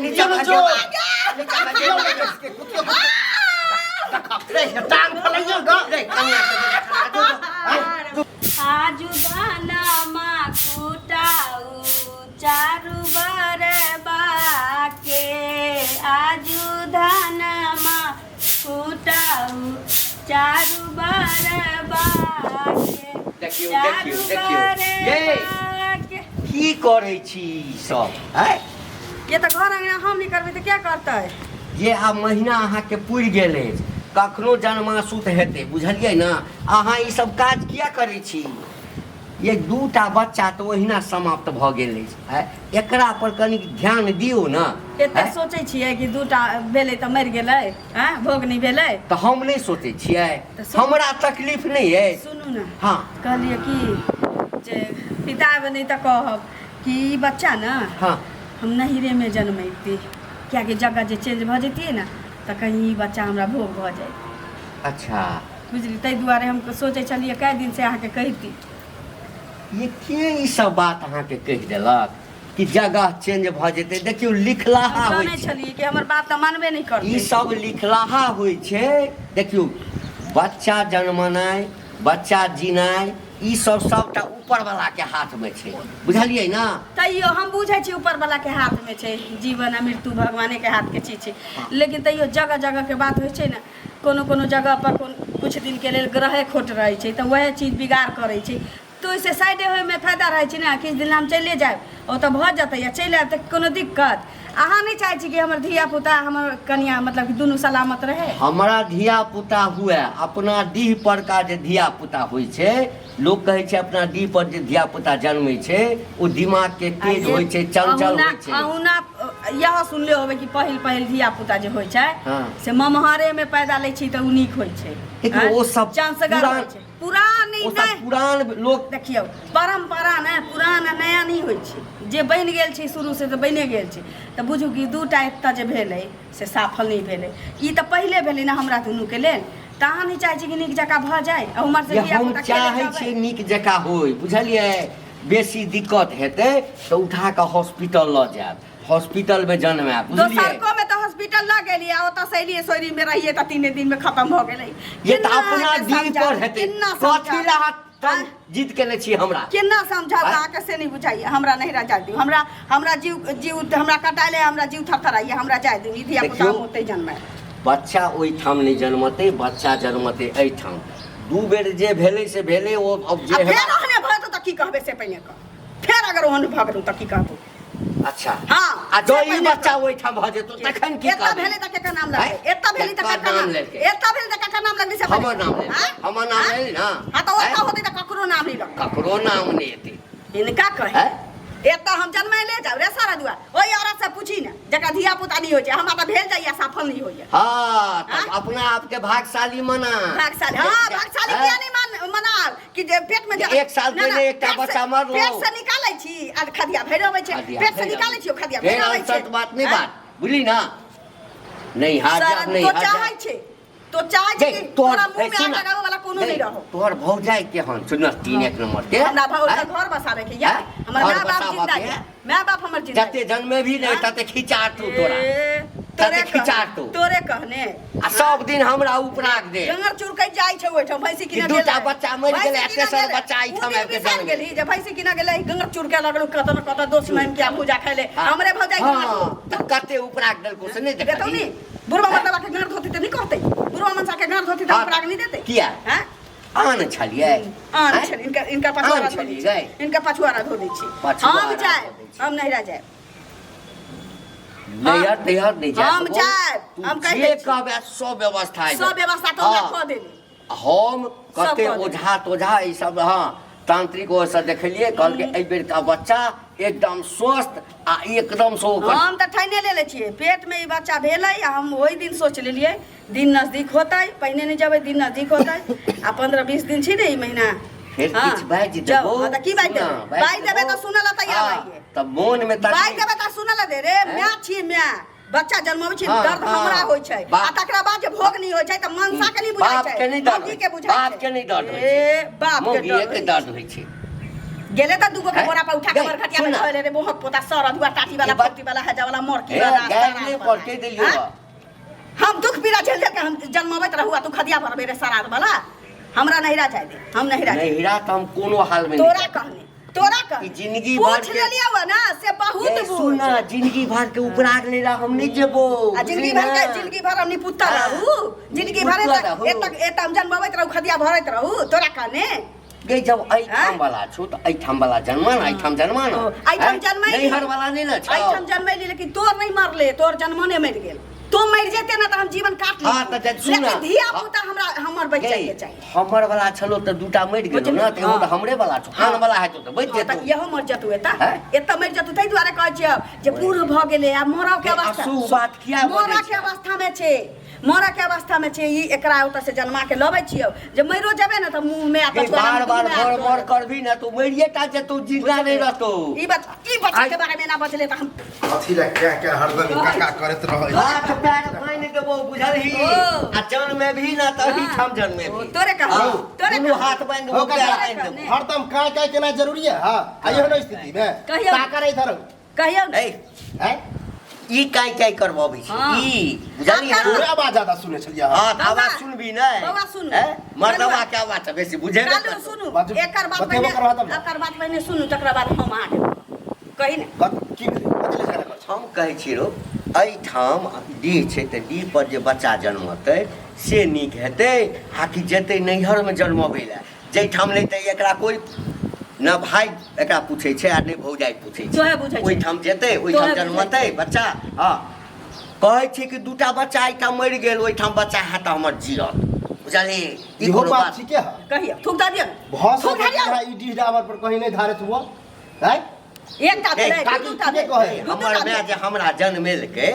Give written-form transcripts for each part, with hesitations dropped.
नीचा चलो भऽ जो। नीचा भऽ कुतियो लगे के, कुतियो, कुतियो। रे, टांग फलैयो ग। रे कनिया के जो, जो, जो। आजु धनमा कुटाउ चारु बर बाके आजु धनमा कुटाउ चारु बर बाके देखियौ चारु देखियौ देखियौ बर ये बाके। की करै छी ई सब आँय ये तऽ घर अंगना हम नहि करबै तऽ के करतै? ये आब महीना अहाँके पुरि गेल अछि, कखनो जन्मासुत हेतै, बुझलियै ने? अहाँ ई सब काज किया करै छी? ये दूटा बच्चा तऽ ओहिना समाप्त भऽ गेल अछि, आँय, एकरा पर कनिक ध्यान दियौ ने। एते आँय? सोचै छियै कि दूटा भेलै तऽ मरि गेलै, आँय, भोग नहि भेलै? तऽ हम नहि सोचै छियै? तऽ सुनू। हमरा तकलीफ नहि अछि? सुनू ने। हँ। कहलियै कि जे पिता नहि तऽ कहब कि ई बच्चा ने हम नहिरेमे जनमैती, किएकि जगह जे चेंज भऽ जैतियै ने तऽ कहीं ई बच्चा हमरा भोग भऽ जाइत। अच्छा। बुझली, ताहि दुआरे हम सोचै छलियै कए दिनसँ अहाँके कहिती। ये के ई सब बात अहाँके कहि देलक कि जगह चेंज भऽ जेतै? देखियौ, लिखलाहा हम होइ जानै छै। छलियै कि हमर बात तऽ मानबे नहि ई करतै। सब लिखलाहा होइ छै। देखियौ, बच्चा जनमनाइ, बच्चा जीनाइ, ई सब सबटा ऊपर वाला के हाथ में छै, बुझलियै ना? तैयो हम बुझै छी ऊपर वाला के हाथ में छै, जीवन आ मृत्यु भगवाने के हाथ के चीज छै, लेकिन तैयो जगह जगह के बात होइ छै ने। कोनो कोनो जगह पर कोन कुछ दिन के लेल ग्रहे खोट रहै छै तऽ वएह चीज बिगाड़ करै छै, तऽ ओहिसँ साइडे होइमे फायदा रहै छै ने। किछु दिन हम चलिए जायब, ओतऽ भऽ जेतै आ चलि आयब तऽ कोनो दिक्कत? अहाँ नहि चाहै छी कि हमर धिया पुता, हमर कनिया, मतलब कि दुनू सलामत रहै? हमरा धिया पुता हुए, अपना डीह परका जे धिया पुता होइ छै, लोक कहै छै अपना डीह पर जे धिया पुता जन्मै छै ओ दिमाग के तेज होइ छै, चंचल होइ छै। अहुना इएह सुनले होबै कि पहिल पहिल धिया पुता जे होइ छै से ममहरे मे पैदा लै छै तऽ ओ नीक होइ छै। लेकिन ओ सब चांसगर होइ छै। पुरान ओ सब नहि, पुरान लोक। देखियौ, परम्परा ने पुरान आ नया नहि होइ छै। जे बनि गेल छै शुरू से तऽ बनिए गेल छै। तऽ बुझू कि दूटा एतऽ जे भेलै से सफल नहि भेलै, ई तऽ पहिले भेलै ने हमरा दुनूके लेल। तऽ अहाँ नहि चाहै छी कि नीक जकाँ भऽ जाय? आ उम्हर से जे धिया हम पुता खेलैत चाहै रहबै। छियै नीक जकाँ होय, बुझलियै? बेसी दिक्कत हेतै तऽ उठा कऽ हॉस्पिटल लऽ जायब, हॉस्पिटलमे जनमायब, बुझलियै? दोसरको में तऽ हॉस्पिटल लऽ गेलियै आ ओतऽ से एलियै, सोरी में रहियै तऽ 3 दिन में खत्म भऽ गेलै। ये तऽ केना अपना अहाँके दिल समझाउ? पर हेतै। केना कथी समझाउ? लए अहाँ तंग जिद केने छी हमरा? केना समझाउ? आँय? अहाँके से नहि बुझाइए। हमरा नहिरा जाय दियौ। हमरा हमरा जीव जीव हमरा कटाइले, हमरा जीव थरथराइए। हमरा जाय दियौ, ई धिया पुता देखियौ। हम ओतहि जनमायब। बच्चा ओहिठाम नहि जनमतै, बच्चा जनमतै एहिठाम। दू बेर जे भेलै से भेलै, ओ अब जे आ फेर हेबाक। ओहने भऽ जेतौ तऽ की कहबै से पहिने कह। फेर अगर ओहन भऽ गेलौ तऽ की कहबो? अच्छा। हाँ, आ जँ से ई पहिने बच्चा ओहिठाम भऽ जेतौ तखन की एतऽ कहबै? भेलै तऽ केकर नाम लगलै? आँय? एतऽ भेलै तऽ केकर केकर नाम नाम लेलकै? एतऽ भेलै तऽ केकर नाम लगलै से पहिने हमर नाम लेलकै। आँय? हमर नाम आँय? लेली ने? हाँ, तऽ आँय? ओतऽ होतै तऽ ककरो नाम नहि लगतै। ककरो नाम नहि एतै। हिनका कहे आँय? एतऽ हम जनमैले जाउ रे सारा दुआ। ओहि औरत से पूछी ने जकरा धिया पुता नहि होइ छै। हमरा तऽ भेल जाइया, सफल नहि होइया। हाँ, तब आँय? अपना आपके भागशाली मना। भागशाली, हाँ, भागशाली। आँय? किया नहीं मान मनाब कि जे पेट में जे एक साल ना, ना, पहिले एकटा पेट से- बच्चा मरलो। पेट से निकालै छी आ खदिया भरि अबै छै। खदिया पेट से भरि निकालै अबै छी, ओ खदिया फेर भरि अबै छै। अनसत बात नहि आँय? बात बुझली ना? नहीं हार जा, सारा नहीं तो हार जा। चाहै छै, तो चाहै छै देख, कि तोहर तोरा मुंह ए, में सुन आटा लगाबै वाला कोनो नहीं रहो। तोहर भौजाई केहन सुन, तीन एक नंबर के। हमरा भौजा आँय? घर बसाबै के या आँय? हमर घर माय बाप बसाबऽ जिंदा के? या, माय बाप हमर जिंदा। जते जन्मे भी नहीं आँय? तते खिचार तू तोरा। ए, तते तोरे खिचार कहने तू। तोरे कहने आ सब दिन हमरा उपराग दे। जंगल चुरकै जाइ छै ओहिठाम भैंसी कि किनऽ दूटा गेलै। बच्चा मरि भैंसी गेलै, आ किनऽ तेसर गेलै। बच्चा एहिठाम उ दिन आबि कऽ बिसरि जन्म गेलही जे भैंसी किनऽ गेलै, गंगर चुरकै लगलौ कतऽ न कतऽ दोस्त माइन के भूजा खाइ ले। हाँ। हमरे भौजाई हाँ, गंगर तऽ कते उपराग देलको से नहि देतौ देखलही? नी बुढ़वा मर्दवा के गाँड़ धोती तऽ नहि कहतै? बुढ़वा मनसा के गाँड़ धोती तऽ हाँ। उपराग नहि देतै? किया? हैं? आन छलियै? आन आँय? छल इनका इनका पछुआरा आन धो दै छलियै छी। गै? इनका पछुआरा धो दै छी। पछुआरा हम धो जायब, दै छी। हम नहिरा जायब। नैहर तैहर नहि जाय हम देबौ। जायब, तू हम कहि जे दै छी। कहबे सब व्यवस्था आबि सब जायत। व्यवस्था तो हमरा हाँ। कऽ देली। हम सब कते कऽ देली। ओझा तोझा ई सब, हाँ, तांत्रिक ओ सब देखलियै, कहलकै एहि बेर का बच्चा एकदम स्वस्थ आ एकदम से ओकर। हम तऽ ठाइने लेले छियै। पेटमे ई बच्चा भेलै आ हम ओहि दिन सोच लेलियै, दिन नजदीक होतै, पहिने नहि जेबै, दिन नजदीक होतै आ 15-20 दिन छी ने ई महीना। फेर हाँ, किछु बाजि जाउ, देबो। हाँ, तऽ की बाजि सुना, देबै? बाजि देबै तऽ सुनऽ लए तैयार हाँ, रहियै। तऽ मोनमे बाजि तकलीफ देबै तऽ सुनऽ लए दे रे। हैं? माय छी, माय बच्चा जन्मबै छी, हाँ, दर्द हाँ। हमरा होइ छै बाप- आ तकरा बाद जे भोग नहि होइ छै तऽ मनसा के नहि बुझाइ बाप छै, के नहि दर्द मौगी के होइ बुझाइ बाप छै। के नहि दर्द होइ ए छै, बाप के मौगिए दर्द के होइ दर्द होइ छै। गेले त दूगो के हैं? बोरा पर उठा के गई, बरखटिया में सुन ना। धोले रे मोहक पोता सर अधुआ टाटी वाला ये बात- पट्टी वाला हजा वाला मरकी ए, वाला गैर सराद नहीं वाला। पढ़ के देलियो हाँ? हम दुख पीड़ा झेल झेल के हम जन्मबैत रहू आ तू खदिया भरबे रे सराद वाला हमरा नहिरा जाय दे हम नहिरा जाय नैहरा तऽ हम कोनो हाल में नहीं तोरा जायब। कहने तोरा कहने ई जिंदगी भर पूछ के- लेलियौ हँ ना से बहुत ए, सुन बुझ ना जिंदगी भर के उपराग लेला हम नहीं जेबो आ जिंदगी भर के जिंदगी भर हम निपुत्ता हाँ। रहू जिंदगी भर निपुत्ता एतक रहू। एतक एतक हम जन्मबैत रहू खदिया भरैत रहू तोरा कहने गे जब एहिठाम आँय? वाला छौ तऽ एहिठाम वाला जन्मा ना एहिठाम जन्मा ना ओ, एहिठाम जन्मैली। नैहर वाला नहीं ना छौ एहिठाम जन्मैली लेकिन तोर नहीं मरले तोर जन्मने मरि गेल तो मरि जेते ना तऽ हम जीवन काट हाँ, तऽ जे सुन ना। लेकिन धिया पुता हमरा हमर बचि गे, जाइके चाही हमर वाला छलो तऽ दूटा मरि गेलो ना तऽ एगो तऽ हमरे वाला छौ आन वाला हेतौ तऽ बचि हाँ, तऽ जेतौ इहो मरि जेतौ एतऽ हैं? एतऽ मरि जेतौ ताहि दुआरे कहै छियौ जे बूढ़ भऽ गेलै आ मरऽ के गे, अवस्था अशुभ बात किया बजै मरऽ के छै? अवस्था मे छै मरऽ के अवस्था मे छै ई एकरा ओतऽ से जन्मा के लबै छियौ जे मरियो जेबै ने तऽ मुँह मे आ गे, पछुआरा बार मे बार दुनू मे मर हाथ मर दऽ करबी ना तो मरिए टा जेतौ जिंदा नहीं रहतौ ई बच ई बच्चा के बारे मे ना बजले तऽ हम अथी लए क्या क्या हरदम ई काका करैत रहै हाथ पैर बान्हि देबौ बुझलही ओ। आ जन्मे भी ना तऽ हाँ। ठाम जन्मे ओ, भी तोरे कहबो, हाँ, तोरे दुनू कहबो। हाथ बान्हि देबौ हो पैर काका बान्हि देबौ हरदम काय काय केना जरूरी है हाँ आइयो ना स्थिति में कहियौ। ताका रही इधर कहियौ ने ए हैं ई काय काय करबबै छै हाँ। ई बुझलियै आब ना तोरे आवाज ज्यादा सुने छलियै हाँ तऽ बौआ, आवाज सुनबी नहि बौआ सुनू। हैं? मर्दवा बौआ। के आवाज तऽ बेसी बुझेबे कालू करतौ। सुनू बाजू, एकर बात बतेबो पहिने करबा तब ने। एकर बात पहिने सुनू तकरा बाद हम अहाँके कही ने की भेलै कथी लए झगड़ा करै छी? हम कहै छी रौ एहिठाम डीह छै तऽ डीह पर जे बच्चा जन्मतै से नीक हेतै आ कि जेतै नैहरमे जन्मबै लए जाहिठाम नहि तऽ एकरा कोइ न भाय एकरा पूछै छै आ नहि भौजाइ पूछै छै तोहे बुझै छै। ओहिठाम जेतै ओहिठाम तोहे बुझै जन्मतै बच्चा हँ कहै छै कि दूटा बच्चा एहिठाम मरि गेल ओहिठाम बच्चा हैत तऽ हमर जियत बुझलियै ई इहो कोनो बात बात ठीके है कहियौ थूक दऽ दियौ भऽ थूक सकै दऽ दियौ है ई डीह डाबर पर कहीं नहि धारैत हुआ हैं एकटा ए, भेलै काकी दू दूटा ठीके भेल कहै। दू हमर दूटा माय भेल जे हमरा जन्मेलकै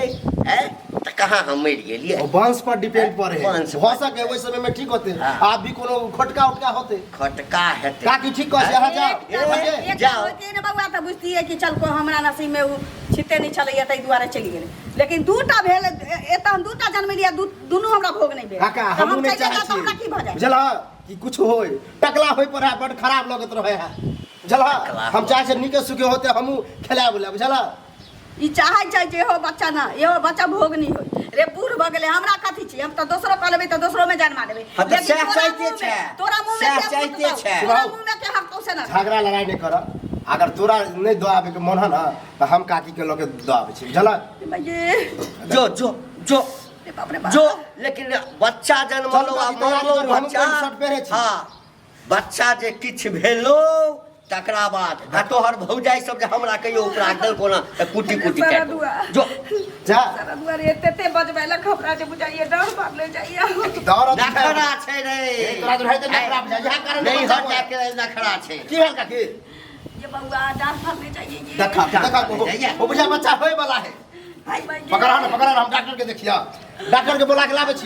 हैं तऽ कहाँ हम मरि गेलियै ओ वंश पर डिपेंड पड़े है वंश भऽ पर। सके ओहि समय में ठीक होते हाँ। आब भी कोनो खटका उटका होते खटका हेतै काकी ठीक कहै छै अहाँ जाओ एकटा बुझलियै? एकटा जाओ। होइतियै ने बौआ तऽ बुझतियै कि चल को हमरा नसीब में उ छिते नहि छलैया ताहि दुआरे चलि गेलै लेकिन दूटा भेल एतऽ हम दूटा जन्मेलियै दुनू हमरा भोग नहि भेल काका तऽ हमहूँ हम नहि चलि चाहै जायब तऽ हमरा की भऽ छी जायत बुझलह कि कुछ होय टकला होय पर है बड खराब लगैत रहे है बुझलह टकला हम चाहै छी नीके सुखे होते हमहूँ खेलाय बुलाय बुझलह ई चाहै छै जे इहो बच्चा ना इहो बच्चा भोग नहि होय रे बूढ़ भऽ गेलै हमरा कथी छी हम तऽ दोसरो कऽ लेबै तऽ दोसरोमे जन्मा देबै हाँ, तऽ लेकिन सएह तोरा चाहिते मुँहमे- छै। तोरा मुँहमे सएह के चाहिते हक छै। तोरा मुँहमे के हक तौ से ना झगड़ा लड़ाइ नहि कर अगर तोरा नहि दऽ आबैके मन है ना तऽ हम काकीके लऽ के दऽ आबै छी बुझलह भैये जो जो जो रे बाप रे बाप जो लेकिन बच्चा जन्मलो चलू आ काकी, तैयारी मरलो करू, हमहूँ बच्चा पैंट शर्ट पहिरै छी। हाँ बच्चा जे किछु भेलो तकरा बाद आ तोहर भौजाइ सब जे हमरा कहियो उपरा देलको ना तऽ कुटी कुटी सारा काटि दुआ। जो जा सारा दुआरे एते एते बजबैलक हमरा जे बुझाइए डर मारले जाइए दौड़ नखरा छै रे तोरा जो है तऽ नखरा बुझाइ इएह कारण नहीं बच्चा हटा के नखरा छै की भेल काकी ये बौआ डर मारले जाइए ये देखा देखा ओ बुझा बच्चा होय वाला है हाय भाई पकड़ा ना पकड़ा ना हम डॉक्टर के देखिया डॉक्टर के बोला के लाबै छियै।